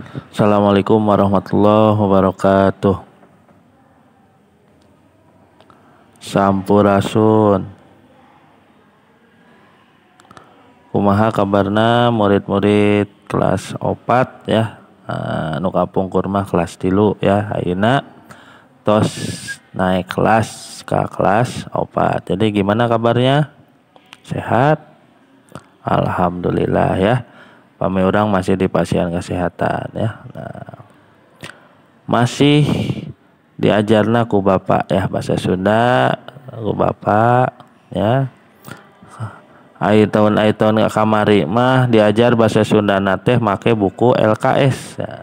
Assalamualaikum warahmatullahi wabarakatuh. Sampurasun. Kumaha kabarna murid-murid kelas 4 ya, nu kapungkur mah kelas 3 ya, ayeuna tos naik kelas ke kelas 4. Jadi gimana kabarnya? Sehat? Alhamdulillah ya. Pami urang masih di pasien kesehatan ya. Nah, masih diajarna ku bapak ya, bahasa Sunda ku bapak ya. Ai tahun kamari mah diajar bahasa Sunda na teh make buku LKS ya.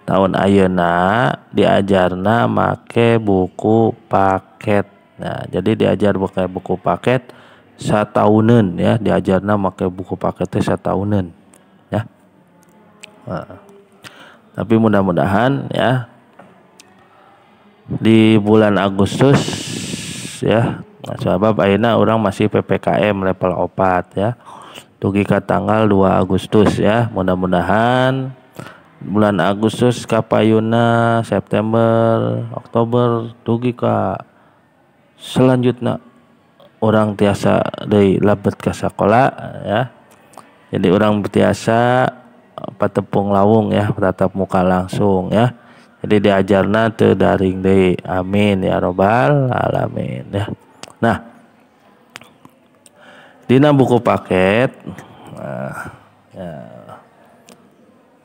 Tahun ayeuna diajarna make buku paket. Nah, jadi diajar pakai buku paket satauneun ya, diajarna make buku paket teh satauneun ya. Nah, tapi mudah-mudahan ya di bulan Agustus ya. Nah, sebab ayeuna urang masih PPKM level 4 ya. Dugi ka tanggal 2 Agustus ya. Mudah-mudahan bulan Agustus kapayuna September, Oktober dugi ka selanjutnya orang tiasa deui lebet ka sakola ya. Jadi orang tiasa patepung lawung ya, tatap muka langsung ya. Jadi diajarna teu daring deui. Amin ya robbal alamin ya. Nah, dina buku paket, nah, ya,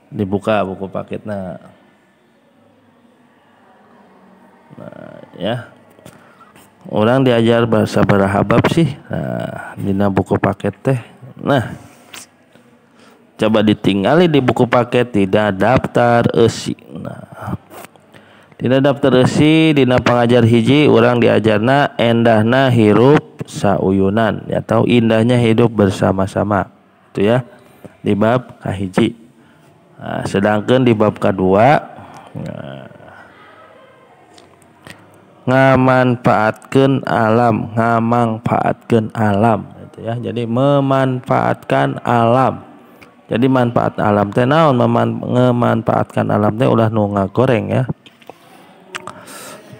dibuka buku paketna. Nah, ya. Orang diajar bahasa baraha bab sih. Nah, dina buku paket teh. Nah, coba ditinggali di buku paket tidak daftar eusi. Nah, dina daftar eusi dina pangajar hiji urang diajarna endahna hirup sauyunan atau indahnya hidup bersama-sama. Itu ya di bab kahiji. Nah, sedangkan di bab kedua, nah, ngamanfaatkeun alam, ngamangfaatkeun alam gitu ya. Jadi memanfaatkan alam. Jadi manfaat alam teh naon? Ngemanfaatkan alam teh ulah nu ngagoreng ya.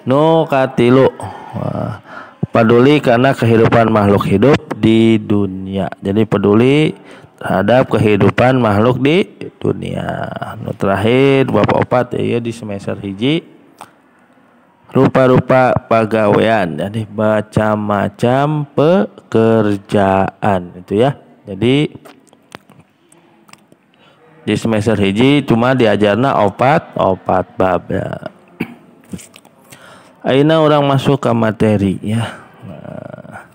Nu katilu, peduli karena kehidupan makhluk hidup di dunia. Jadi peduli terhadap kehidupan makhluk di dunia. Nu terakhir bab 4 ya di semester hiji, rupa-rupa pagawean. Jadi macam-macam pekerjaan itu ya. Jadi di semester hiji cuma diajarna opat bab ya. Ayeuna orang masuk ke materi ya. Nah,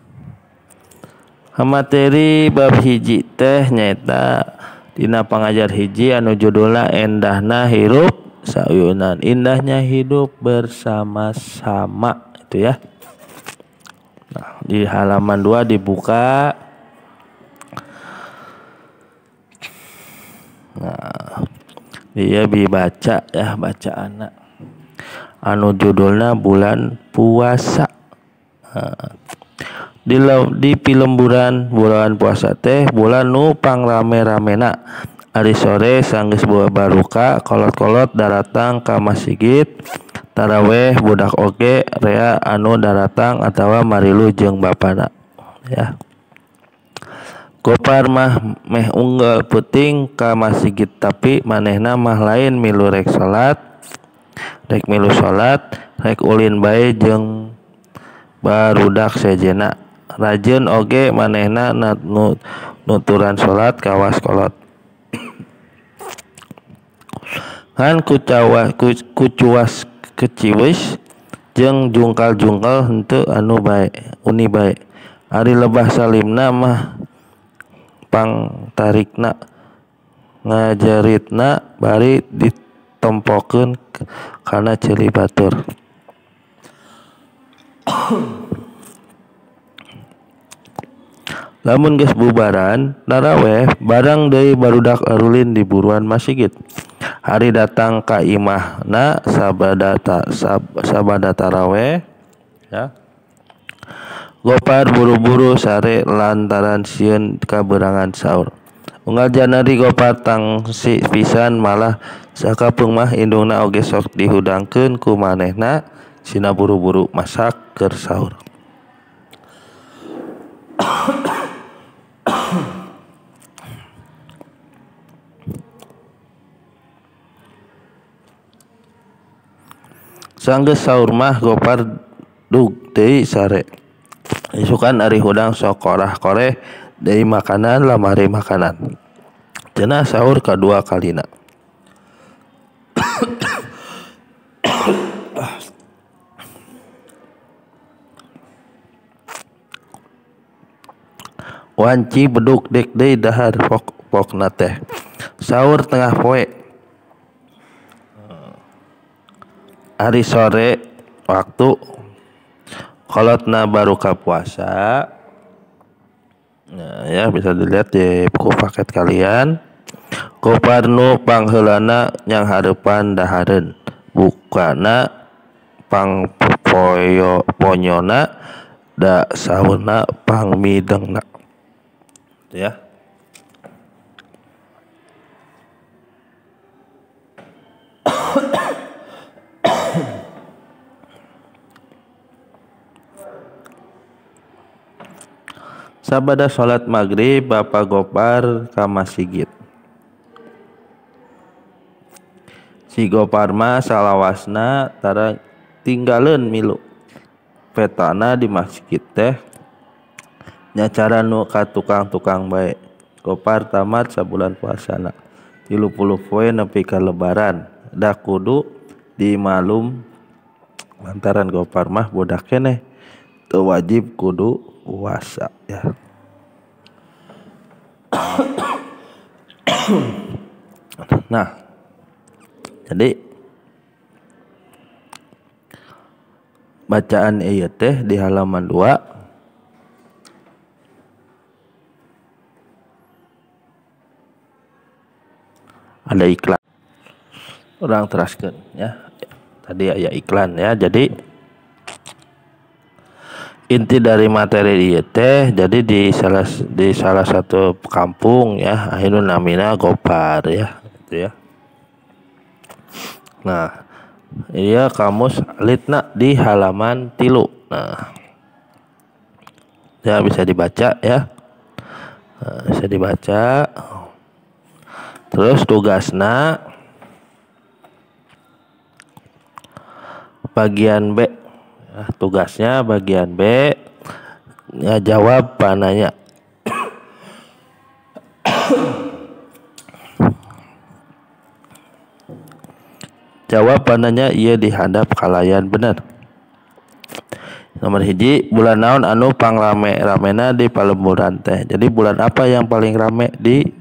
ke materi bab hiji teh nyaeta dina pangajar hiji anu judulna endahna hirup sauyunan, indahnya hidup bersama-sama itu ya. Nah, di halaman 2 dibuka. Nah, dia dibaca ya, bacaan anu judulna bulan puasa. Nah, di pilemburan bulan puasa teh bulan nu pangrame-ramena. Ari sore sanggeus baruka kolot-kolot daratang ka masjid taraweh, budak oge rea anu daratang atawa marilu jeung bapana ya. Gopar mah meh unggal peuting ka masjid tapi manehna mah lain milu rek salat, rek milu salat, rek ulin bae jeung barudak sejena. Rajeun oge manehna nuturan salat kawas kolot. Ngan kucuas keciwis jeung jungkal-jungkal henteu anu bae, uni bae. Ari lebah salimna mah pangtarikna ngajaritna bari ditempokeun kana ceuli batur. Lamun geus bubaran taraweh barang deui barudak arulin di buruan masjid. Hari datang ka imahna sabada taraweh ya. Gopar buru-buru sare lantaran sieun kaberangan saur. Unggal Januari Gopar tangsi pisan malah sakapeung mah indungna oge sok dihudangkeun ku manehna sina buru-buru masak keur sahur. Sanggeus sahur mah Gopar dug deui sare. Isukan ari hudang sok korah-koreh deui makanan lamari makanan. Cenah sahur kadua kalina. Wanci beduk dek deui dahar pok-pokna teh. Sahur tengah poe. Ari sore waktu kolotna baru ka puasa. Nah, ya bisa dilihat di buku paket kalian. Gopar nu pangheulana nyang hareupan dahareun, bukana pang poyo ponyona da sahurna pangmidengna. Ya. Sabada salat maghrib Bapak Gopar ka masigit. Si Gopar mah salawasna tara tinggaleun milu. Petana di masjid teh nyacara nu ka tukang-tukang bae. Gopar tamat sabulan puasana. 30 poe nepi ka lebaran. Da kudu dimalum lantaran Gopar mah budak keneh teu wajib kudu puasa ya. Nah, jadi bacaan ieu teh di halaman 2 ada iklan. Orang teraskeun ya. Tadi aya iklan ya. Jadi inti dari materi ieu teh jadi di salah satu kampung ya, anu namina Gopar ya, gitu ya. Nah, iya kamus litna di halaman 3. Nah, ya bisa dibaca ya. Nah, bisa dibaca. Terus tugasna bagian B. Nah, tugasnya bagian B ngajawab pananya. Jawab pananya ieu dihadap kalayan bener. Nomor 1, bulan naon anu pangrame-ramena di palemburan teh. Jadi bulan apa yang paling rame di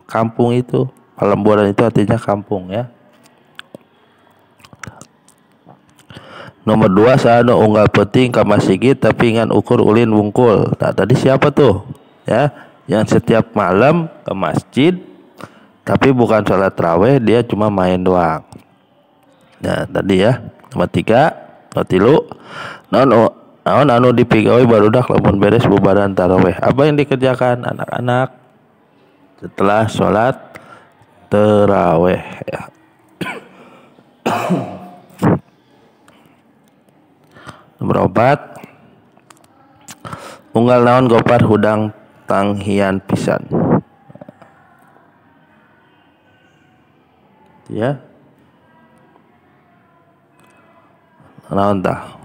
kampung itu? Palemburan itu artinya kampung ya. Nomor 2, saha nu unggal peuting ka masigit tapi ngan ukur ulin wungkul. Nah, tadi siapa tuh? Ya, yang setiap malam ke masjid tapi bukan sholat tarawih, dia cuma main doang. Nah, tadi ya. Nomor 3, nomor 3, naon anu dipigawe barudak lamun beres bubaran tarawih. Apa yang dikerjakan anak-anak setelah sholat tarawih ya. Nomor 4, unggal naon Gopar hudang tanghian pisan. Ya. Naon tah?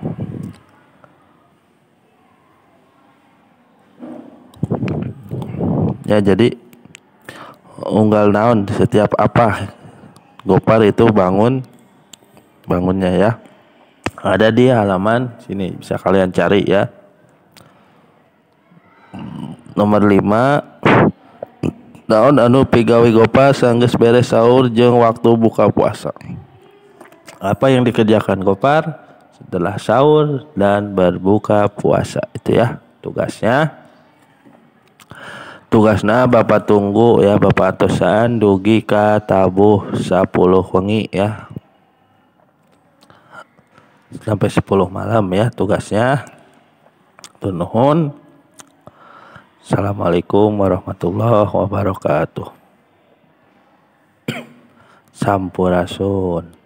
Ya, jadi unggal naon setiap apa Gopar itu bangunnya ya. Ada di halaman sini, bisa kalian cari ya. Nomor 5, naon anu pigawe Gopar sanggeus beres sahur jeung waktu buka puasa. Apa yang dikerjakan Gopar setelah sahur dan berbuka puasa, itu ya tugasnya. Tugasna Bapak tunggu ya, Bapak atosan dugi ka tabuh 10 wengi ya. Sampai 10 malam ya tugasnya. Nuhun. Assalamualaikum warahmatullahi wabarakatuh. Sampurasun.